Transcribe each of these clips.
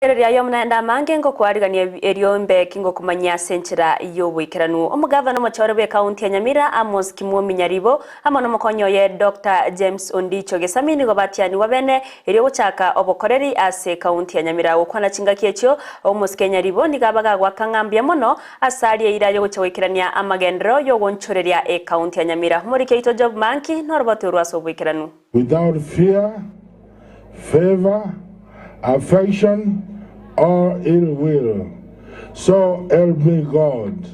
Rigereria aye omonene amange ngokwarigania erio imbe ki ngokomanyia ase enchera y'oboikeranu. Omogavana omochore bw'ekaunti ya Nyamira Amos Kimwomi Nyaribo amo nomokonyi oye Doctor James Ondicho Gesami nigo batianigwa bene erio gochaka obokoreri ase ekaunti ya Nyamira. Gokwana chingaki echio omosike Nyaribo nigo abaga goaka ng'a mbuya mono ase aria eira yogochia goikerania amagenderero y'ogonchoreria ekaunti ya Nyamira. Omoriki oito Job Manki noroboti orwo ase oboikeranu. Without fear, favour, affection, or ill will, so help me God.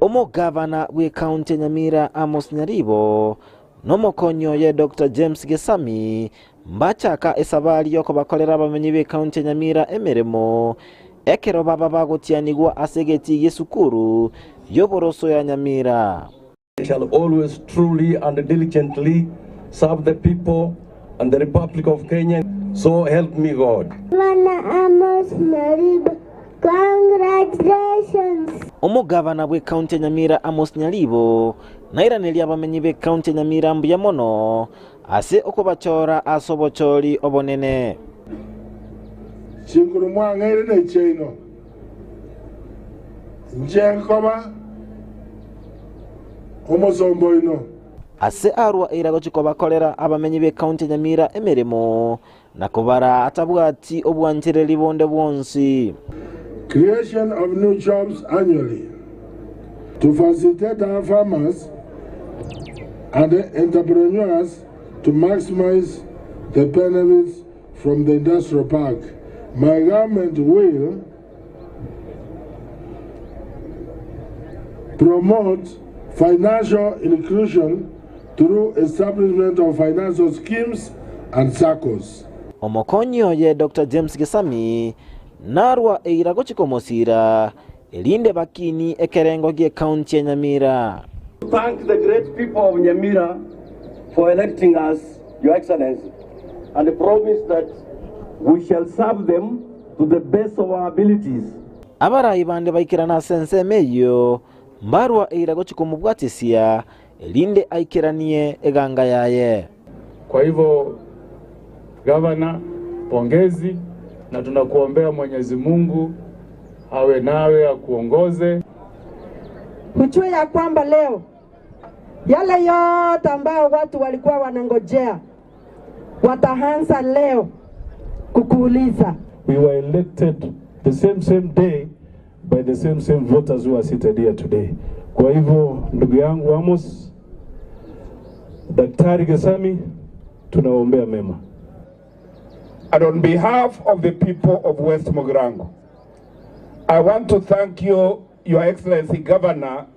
Omogavana bw'ekaunti ya Nyamira Amos Nyaribo na omokonyi oye Doctor James Gesami mbachaka esabari y'okobakorera abamenyi b'ekaunti ya Nyamira emeremo ekero baba bagotianigwa ase egetii gi'esukuru y'oboroso ya Nyamira. I shall always truly and diligently serve the people and the Republic of Kenya, so help me God. Bwana Amos Nyaribo, Congratulations! Omogavana bw'ekaunti ya Nyamira Amos Nyaribo nairanerie abamenyi b'ekaunti ya Nyamira mbuya mono ase okobachora ase obochori obonene. Chinguru mwang'eire nechiaino, Inche nkoba omosomba oino. Ase arua eira gochia kobakorera abamenyi b'ekaunti ya Nyamira emeremo, na kobara atabwati obwanchereri bonde bwonsi. Creation of new jobs annually to facilitate our farmers and entrepreneurs to maximise the benefits from the industrial park. My government will promote financial inclusion through establishment of financial schemes and SACCOs. Omokonyi oye Doctor James Gesami narwa eira gochia komosiira, erinde bakinie ekerengo gi'ekaunti ya Nyamira. Thank the great people of Nyamira for electing us, Your Excellency, and promise that we shall serve them to the best of our abilities. Abarai bande baikerane ase ensemo eyio, mbarwa eira gochia komobwatisia, erinde aikeranie eganga yaye. Kwa hivyo Gavana, pongezi na tunakuombea Mwenyezi Mungu awe nawe akuongoze. Ujue ya kwamba leo yale yote ambayo watu walikuwa wanangojea wataanza leo kukuuliza. We were elected the same same day by the same same voters who are seated here today. Kwa hivyo ndugu yangu Amos, Daktari Gesami, tunawaombea mema. And on behalf of the people of West Mugirango, I want to thank you, Your Excellency Governor,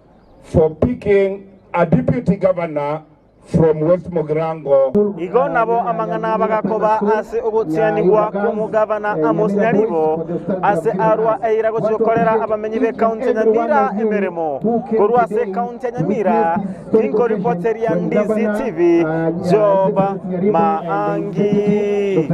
for picking a deputy governor from West Mugirango. Igo nabo amang'ana abagakoba ase ogotianigwa kw'omogavana Amos Nyaribo ase arwa eira gochia gokorera abamenyi b'ekaunti ya Nyamira emeremo. Korwa ase ekaunti ya Nyamira, ninkoripoteria Ndizi TV, Job Maangi.